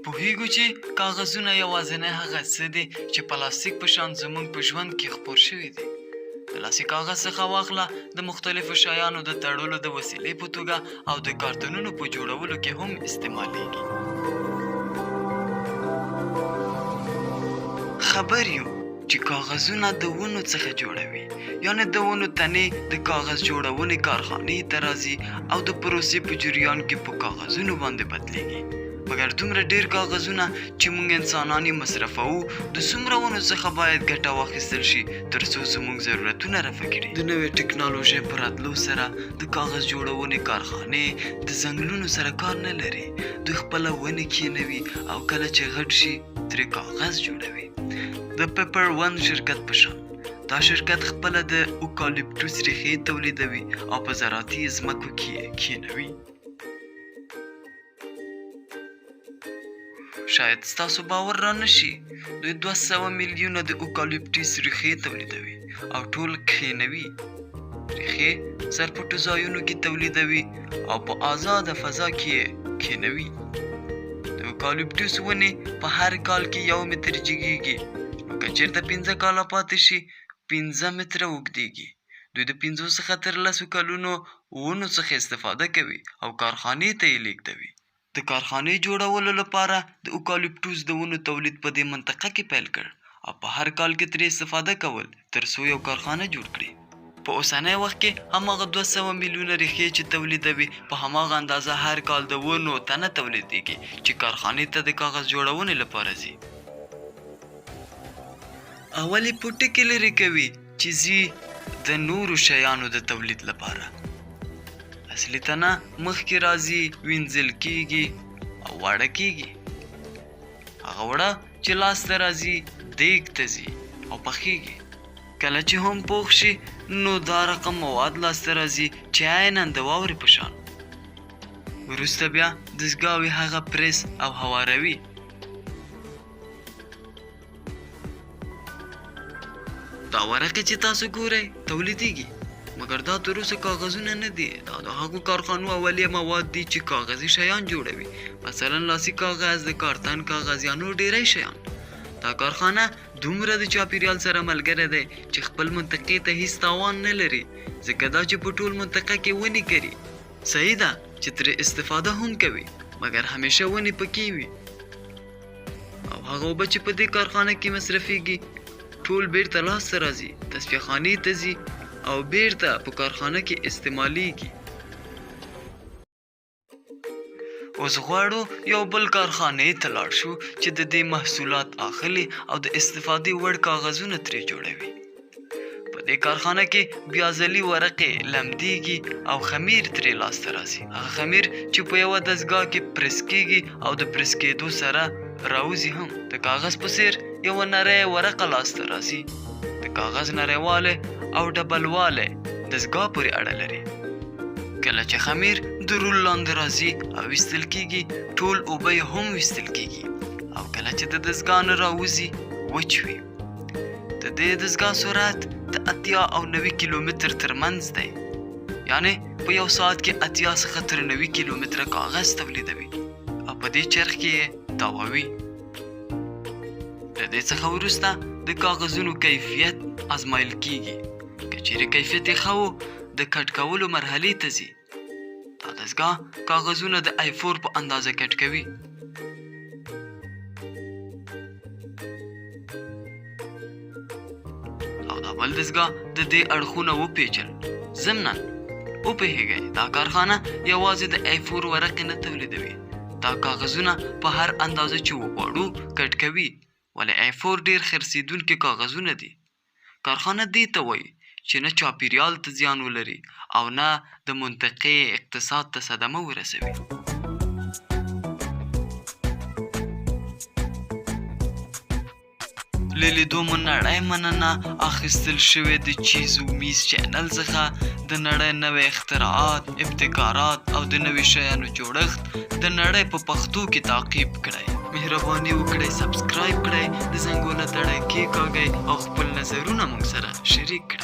پوهیږو چې کاغذونه یوازینی هغه څه دي چې پلاستیک په شان زموږ په ژوند کې خپور شوي دي. د لاسي کاغذ څخه واخله د مختلفو شیانو د تړلو د وسیلې په توګه او د کارتنونو په جوړولو کې هم استعمالیږي. خبر یو چې کاغذونه د ونو څخه جوړوي، یعنې د ونو تنې د کاغذ جوړونې کارخانې ته راځي او د پروسې په جریان کې په کاغذونو باندې بدلیږي. مګر دومره ډیر کاغذونه چې موږ انسانان یې مصرفوو، د څومره ونو څخه باید ګټه واخیستل شي تر څو زموږ ضرورتونه رفع کړي. د نوې ټکنالوژۍ په راتلو سره د کاغذ جوړونې کارخانې د ځنګلونو سره کار نه لري. دوی خپله ونې کښېنوي او کله چې غټ شي ترې کاغذ جوړوي. د پیپر ون شرکت په شان دا شرکت خپله د اوکالیپټوس ریښې تولیدوي او په زراعتي ځمکو کې یې کښېنوي. شاید ستاسو باور را نه شي، دوی 200 میلیونه د اوکالیپټوس ریښې تولیدوي او ټول کښېنوي. ریښې سرپټو ځایونو کې تولیدوي او په ازاده فضا کې یې کښېنوي. د اوکالیپټوس ونې په هر کال کې 1 متر جګېږي، نو که چېرته 5 کاله پاتې شي، 5 متره اوږدېږي. دوی د 5 څخه تر 10 کلونو ونو څخه استفاده کوي او کارخانې ته یې لېږدوي. د کارخانې جوړولو لپاره د اوکالیپټوس د ونو تولید په دې منطقه کې پیل کړ او په هر کال کې ترې استفاده کول تر څو یو کارخانه جوړ کړي. په اوسنی وخت کې هماغه 200 میلیونه ریښې چې تولیدوي په هماغه اندازه هر کال د ونو تنه تولیدېږي چې کارخانې ته د کاغذ جوړونې لپاره ځي. اول یې پوټکي لرې کوي چې ځي د نورو شیانو د تولید لپاره. اصلي تنه مخکې راځي، وینځل کیږي او واړه کیږي. هغه وړه چې لاسته راځي دیګ ته ځي او پخیږي. کله چې هم پوخ شي نو دا رقم مواد لاسته راځي چې عینا د واورې په شان. وروسته بیا دستګاوې هغه پرس او هواروي. دا ورقې چې تاسو ګورئ تولیدېږي، مګر دا تر اوسه کاغذونه نه دي. دا د هغو کارخانو اولیه مواد دي چې کاغذي شیان جوړوي، مثلا لاسي کاغذ، د کارتن کاغذ یا نور ډیری شیان. دا کارخانه دومره د چاپیریال سره ملګری دی چې خپل منطقې ته هیڅ تاوان نه لري، ځکه دا چې په ټول منطقه کې ونې کري. صحیح ده چې ترې استفاده هم کوي، مګر همیشه ونې پکې وي او هغه اوبه چې په دې کارخانه کې مصرفیږي ټول بیرته لاسته راځي، تصفیه خانې ته ځي او بیرته په کارخانه کې استعمالیږي. اوس غواړو یو بل کارخانې ته لاړ شو چې د دې محصولات اخلي او د استفادې وړ کاغذونه ترې جوړوي. په دې کارخانه کې بیا ځلي ورقې لمدیږي او خمیر ترې لاسته راځي. هغه خمیر چې په یوه دستګاه کې پرس کیږي او د پرس کېدو سره راوځي هم. د کاغذ په څیر یوه نری ورقه لاسته راځي. د کاغذ نریوالی او ډبلوالی دستګاه پورې اړه لري. کله چې خمیر د رول لاندې راځي او ویستل کیږي، ټول اوبه یې هم ویستل کیږي او کله چې د دستګاه نه راوځي وچ وي. د دې دستګاه سرعت د 80 او 90 کیلومتر ترمنځ دی، یعنې په یو ساعت کې 80 څخه تر 90 کیلومتره کاغذ تولیدوي او په دې چرخ کې یې تاووي. له دې څخه وروسته د کاغذونو کیفیت ازمایل کیږي. که چیرې کیفیت یې ښه و، د کټ کولو مرحلې ته ځي. دا دستګاه کاغذونه د ای فور په اندازه کټ کوي. او دا بل دستګاه د دې اړخونه وپیچل. ضمناً وپوهیږئ دا کارخانه یوازې د ای فور ورقې نه تولیدوي، دا کاغذونه په هر اندازه چې وغواړو کټ کوي، ولې ای فور ډیر خرڅېدونکي کاغذونه دي. کارخانه دې ته وایي چې نه چاپیریال ته زیان ولري او نه د منطقې اقتصاد ته صدمه ورسوي. له لیدو مو نړۍ مننه. اخیستل شوی د چیز و میز چینل څخه د نړۍ نوې اختراعات، ابتکارات او د نوي شیانو جوړښت د نړۍ په پښتو کې تعقیب کړئ. مهرباني وکړئ سبسکرایب کړئ، د زنګوله تړی کېکاږئ او خپل نظرونه موږ سره شریک کړئ.